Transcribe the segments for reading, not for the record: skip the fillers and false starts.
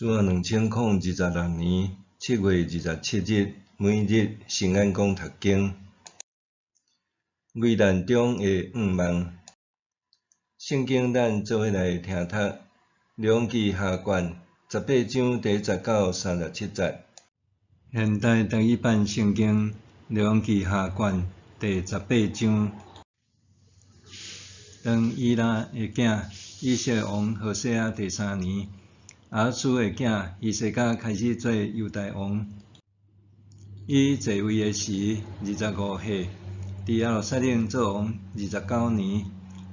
主后2026年7月27日，每日圣眼讲读经，危难中的向望。圣经咱做伙来听读，列王记下卷十八章第一节到37节。现代台语版圣经列王记下卷第十八章。当以拉的囝以色列王何西阿第三年，亚哈斯的囝希西家开始做犹大王。伊坐位的时25岁，伫耶路撒冷做王29年。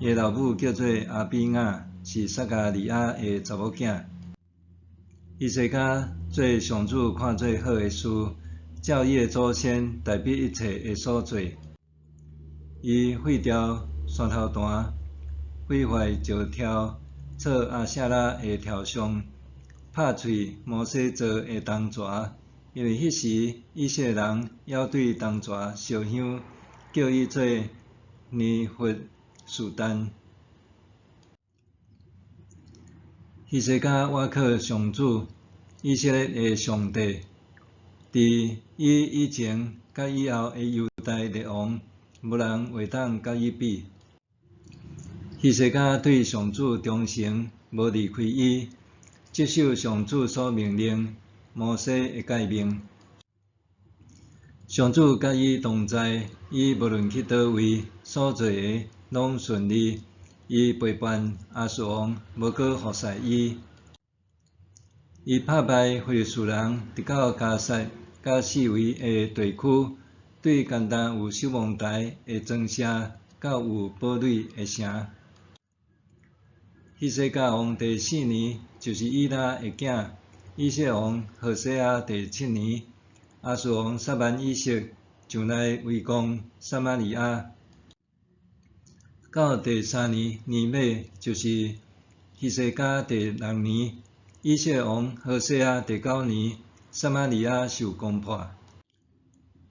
伊的老母叫做亚比雅，是撒迦利亚的查某囝。希西家做上主看做好的事，照伊的祖先大卫一切的所做。伊废掉山头坛，毁坏石柱，做亚舍拉的雕像，拍碎摩西做的铜蛇，因为彼时以色列人犹对铜蛇烧香，叫伊做尼户书丹。希西家倚靠上主，以色列的上帝，伫伊以前佮以后的犹大列王，无人会当佮伊比。希西家对上主忠诚，无离开伊，执守上主所命令摩西的诫命。上主佮伊同在，伊无论去佗位，所做的拢顺利。伊背叛亚述王，无阁服侍伊。伊拍败非利士人，直到迦萨佮四围的地区，对干焦有守望台的庄舍，到有堡垒的城。希西家王第四年，就是以拉的囝以色列王何西阿第七年，亚述王撒縵以色上来围攻撒玛利亚。到第三年年尾，就是希西家第六年，以色列王何西阿第九年，撒玛利亚受攻破。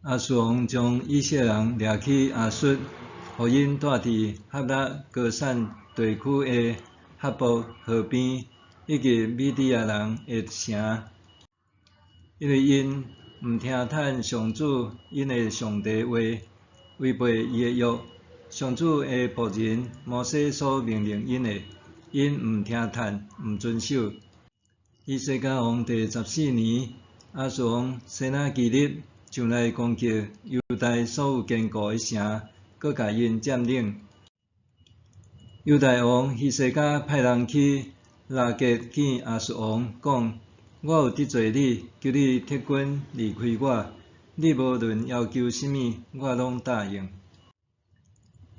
亚述王将以色列人掠去亚述，予𪜶住伫哈拉歌散地区的哈博河边，以及米底亚人的城，因为𪜶毋听趁上主𪜶的上帝话，违背伊的约，上主的仆人摩西所命令𪜶的，𪜶毋听趁，毋遵守。希西家王第十四年，亚述王西拿基立上来攻击犹大所有坚固的城，阁共𪜶占领。犹大王希西家派人去拉结见亚述王，讲：我有得罪你，求你撤军离开我。你无论要求啥物，我拢答应。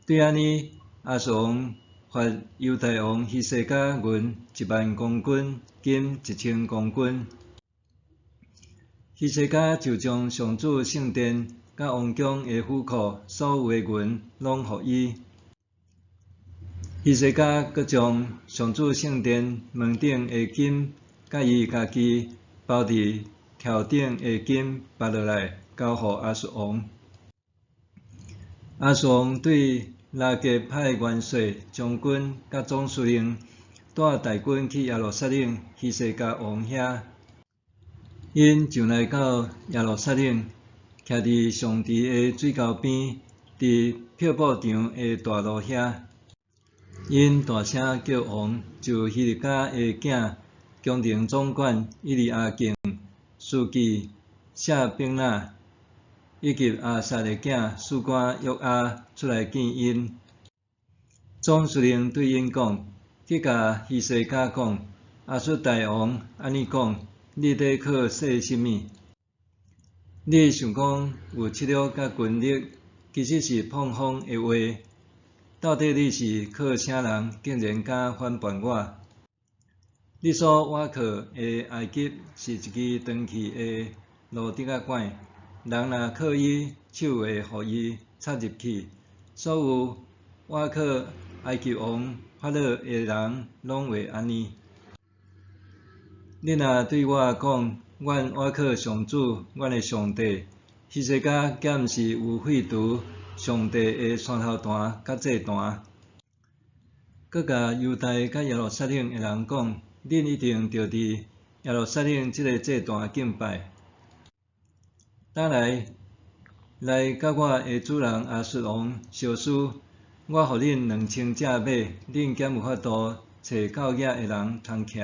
对按呢，亚述王罚犹大王希西家银1万公斤，金1000公斤。希西家就将上主圣殿佮王宫的府库所有的银拢予伊。希西家阁将上主圣殿门顶的金，佮伊家己包佇柱顶的金拔落来，交予亚述王。亚述王对拉结派元帅、将军佮总司令带大军去耶路撒冷希西家王遐。𪜶上来到耶路撒冷，徛伫上池的水沟边，伫瀑布场的大路遐。𪜶大声叫王，就希立家的囝宫廷总管以利亚敬、书记舍丙纳，以及亚萨的囝史官约阿出来见𪜶。总司令对𪜶讲：去共希西家讲，亚述大王按呢讲，你咧靠势啥物？你想讲有气力佮军力，其实是膨风的话。到底你是靠啥人，竟然敢反叛我？你所倚靠的埃及是一支断去的芦竹仔管，人若靠伊，手会予伊插入去。所有倚靠埃及王法老的人，拢会按呢。你若对我讲，阮倚靠上主，阮的上帝，希西家敢毋是有废除上帝的山头坛佮祭坛，阁共犹大佮耶路撒冷的人讲：恁一定著伫耶路撒冷這个祭壇敬拜。倒來，來佮我的主人亞述王相思，我予恁2000隻馬，恁敢有法度揣夠額的人通騎？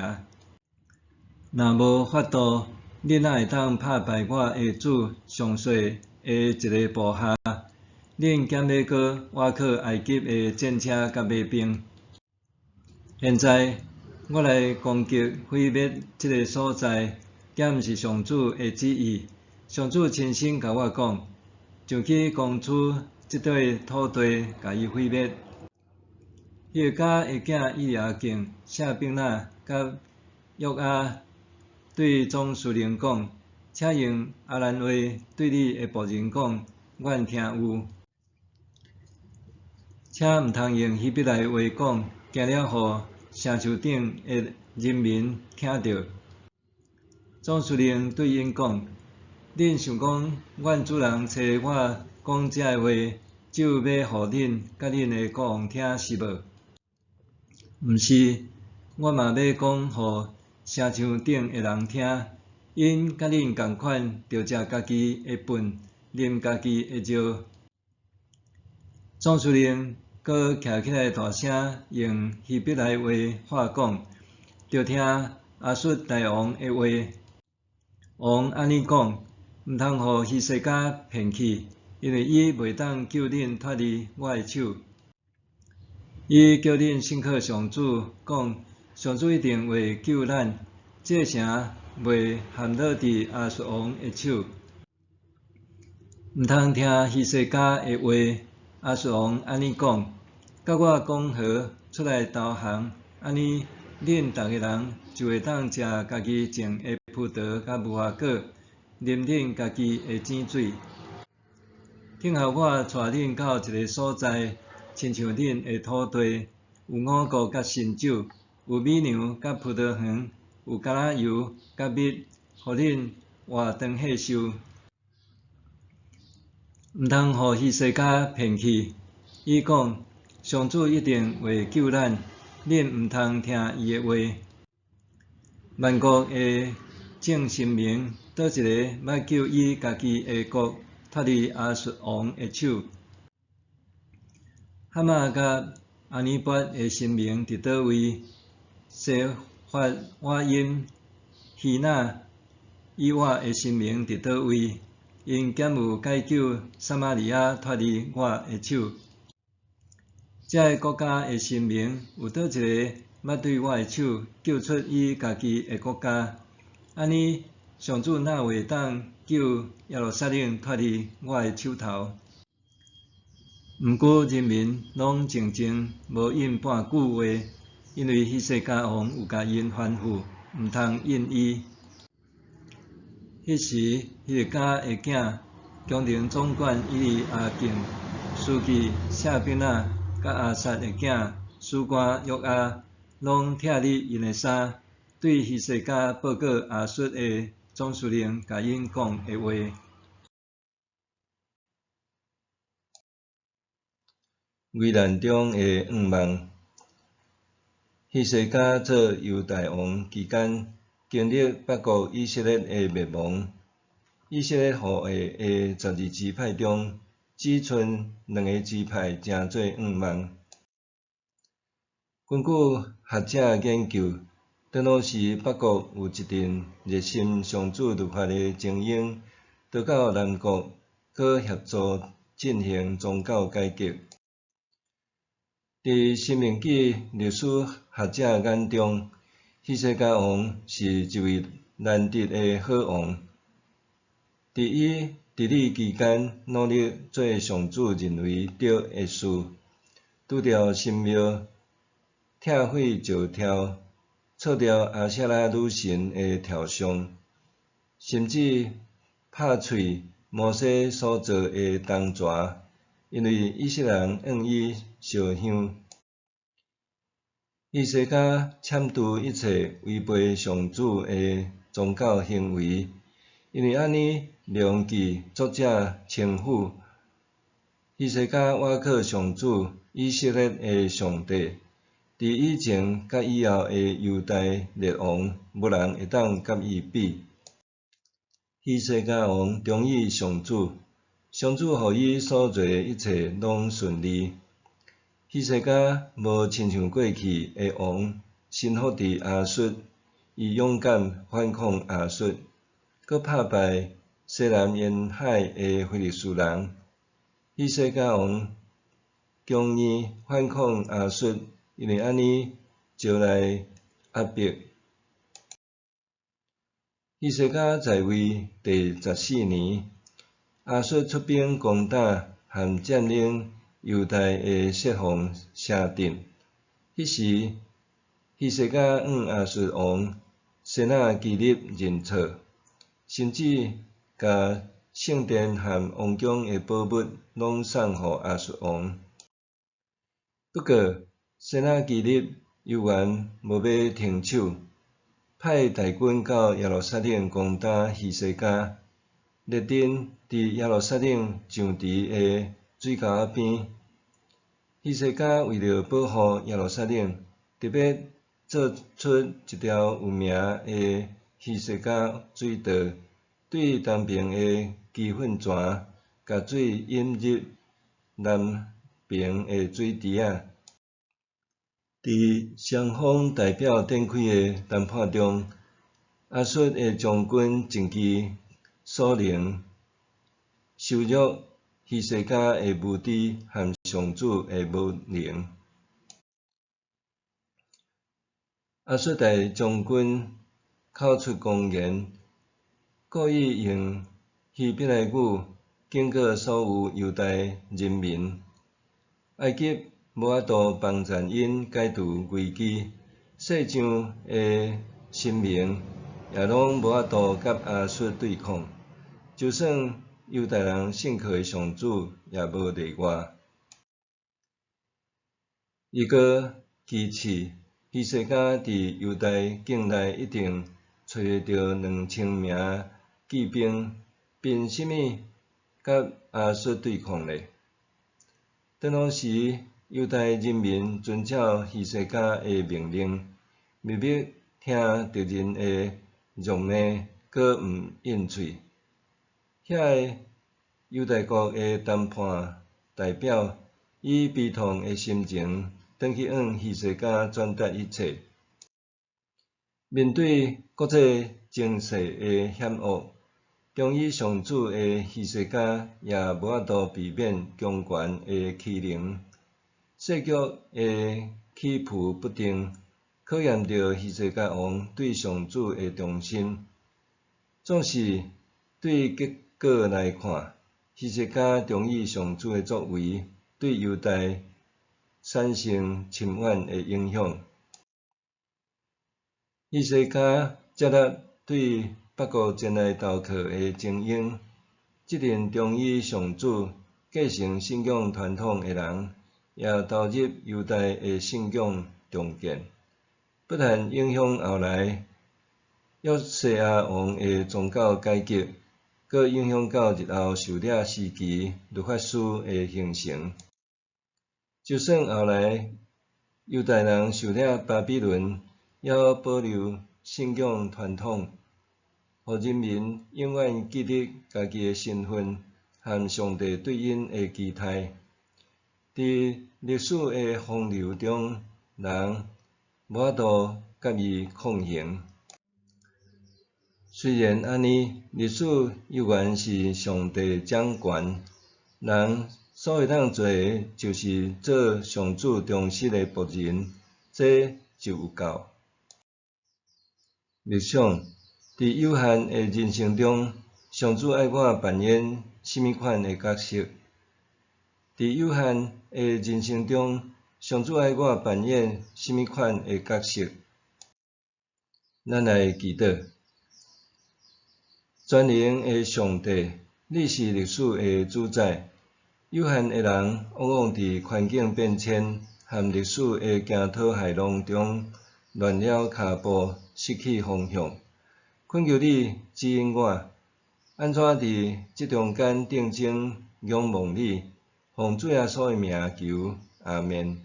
若無法度，恁哪會當拍敗我的主上帥的一个部下？恁敢欲閣倚靠埃及的戰車佮馬兵？現在我來攻擊毀滅這个所在，敢毋是上主的旨意？上主親身共我講，上去攻取這塊土地，共伊毀滅。希勒家的囝以利亞敬、謝比那佮約阿對總司令講：請用亞蘭話對你的僕人講，阮聽有。請毋通用希伯來話講，驚了予城樹頂的人民聽著。總司令對𪜶講：恁想講，阮主人差我講這个話，只有欲予恁佮恁的國王聽，是無？毋是，我嘛欲講予城牆頂的人聽，𪜶佮恁仝款，著食家己的糞，啉家己的尿。總司令閣徛起來大聲用希伯來話話講，著聽亞述大王的話。王按呢講，毋通予希西家騙去，因為伊袂當救恁脫離我的手。伊叫恁信靠上主，講上主一定會救咱，這个城袂陷落佇亞述王的手。毋通聽希西家的話，亞述王按呢講，佮我講和，出來投降，按呢恁逐个人就會當食家己種的葡萄佮無花果，啉恁家己的井水。聽候我帶恁到一个所在，親像恁的土地，有五穀佮新酒，有米糧佮葡萄園，有橄欖油佮蜜，予恁活長歲壽。毋通予希西家騙去，伊講上主一定會救咱，恁毋通聽伊的話。萬國的眾神明，佗一个捌救伊家己的國脫離亞述王的手？哈馬佮亞尼拔的神明佇佗位？西法瓦音、希那、以瓦的神明佇佗位？𪜶敢有解救撒瑪利亞脫離我的手？這个國家的神明有佗一个捌對我的手救出伊家己的國家？按呢，上主哪會當救耶路撒冷脫離我的手頭？毋過人民攏靜靜無應半句話，因為希西家王有共𪜶吩咐，毋通應伊。彼時，希勒家的囝宮廷總管以利亞敬、書記謝比那、佮亞薩的囝史官約阿，攏拆離𪜶的衫，對希西家報告亞述的總司令共𪜶講的話。危難中的願望。希西家做猶大王期間，經歷北國以色列的滅亡。以色列後裔的12支派中，只賰兩个支派成做願望。根據學者研究，當時北國有一陣熱心上主律法的精英，逃到南國，閣協助進行宗教改革。佇申命記歷史學者眼中，希西家王是一位難得的好王。佇伊治理期間，努力做上主認為對的事，除掉神廟，拆毀石雕，鑿掉亞舍拉女神的雕像，甚至拍碎摩西所造的銅蛇，因為以色列人向伊燒香。希西家攕除一切違背上主的宗教行為，因為按呢，列王紀作者稱呼希西家倚靠上主以色列的上帝，佇以前佮以後的猶大列王，無人會當佮伊比。希西家王忠於上主，上主予伊所做的一切攏順利。希西家無親像過去的王臣服佇亞述，伊勇敢反抗亞述，閣拍敗西南沿海的非利士人。希西家王強硬反抗亞述，因為按呢招來壓迫。希西家在位第14年，亞述出兵攻打和佔領猶大的設防城鎮。彼時，希西家向亞述王西拿基立認錯，甚至共聖殿和王宮的寶物攏送予亞述王。不過，西拿基立猶原無欲停手，派大軍到耶路撒冷攻打希西家，列陣佇耶路撒冷上池的水溝仔邊。希西家為著保護耶路撒冷，特別做出一條有名的希西家水道，對東爿的基訓泉，共水引入南爿的水池仔。佇雙方代表展開的談判中，亞述的將軍盡其所能羞辱希西家的無知和上主的無能。亞述大將軍口出狂言，故意用希伯來語警告所有猶大人民。埃及無法度幫贊𪜶解除危機，世上的神明也攏無法度佮亞述對抗，就算猶大人信靠的上主也無例外。伊閣堅持，希西家佇猶大境內一定揣會著2000名騎兵，憑啥物佮亞述對抗呢？當時，猶大人民遵照希西家的命令，默默聽敵人的辱罵，閣毋應喙。遐个猶大國的談判代表以悲痛的心情，轉去向希西家轉達一切。面對國際情勢的險惡，忠於上主的希西家也無法度避免強權的欺凌。世局的起伏不定，考驗著希西家王對上主的忠心。總是對結果來看，希西家忠於上主的作為，對猶大產生深遠的影響。希西家接納對北國前來投靠的精英，這陣忠於上主、繼承信仰傳統的人，也投入猶大的信仰重建，不但影響後來約西亞王的宗教改革，閣影響到日後受掠時期律法書的形成。就算後來猶大人受掠巴比倫，猶保留信仰傳統，予人民永遠記得家己的身份和上帝對𪜶的期待。佇歷史的洪流中，人無法度佮伊抗衡。雖然按呢，歷史猶原是上帝掌權，人所會當做的，就是做上主忠實的僕人，這就有夠。默想，佇有限的人生中，上主愛我扮演啥物款的角色？佇有限的人生中，上主愛我扮演啥物款的角色？咱來祈禱。全能的上帝，你是歷史的主宰。有限的人往往佇環境變遷和歷史的驚濤駭浪中亂了跤步，失去方向。懇求你指引我，按怎佇這中間定睛仰望你，奉主耶穌的名求，阿們。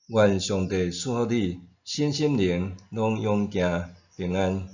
願上帝賜福你，身心靈攏勇健平安。